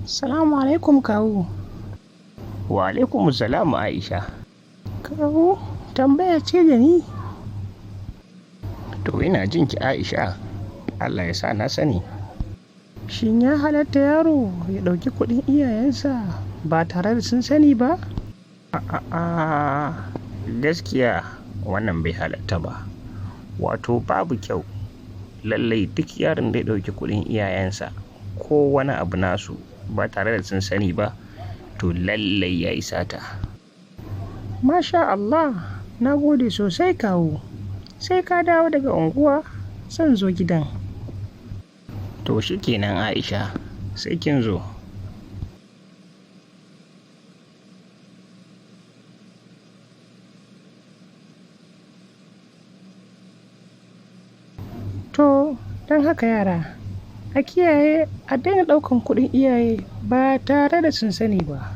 Salamu alaikum kawu. Wa alaikum salamu Aisha. Kawu, tambaya ce da ni. To ina jin ki Aisha. Allah ya sa na sani. Shin ya halatta yaro ya ɗauki kuɗin iyayensa ba tare da sun sani ba? A'a, gaskiya wannan bai halatta ba. Wato babu kyau. Lallai duk yaron da ya ɗauki kuɗin iyayensa ko wani abu nasu ba tare da sun sani ba, to lallai ya yi sata. Masha Allah, na gode sosai kawu. Sai ka dawo daga unguwa zan zo gidan. To shikenan Aisha, sai kin zo. To, don haka yara, a kiyaye a daina ɗaukan kuɗin iyaye ba tare da sun sani ba.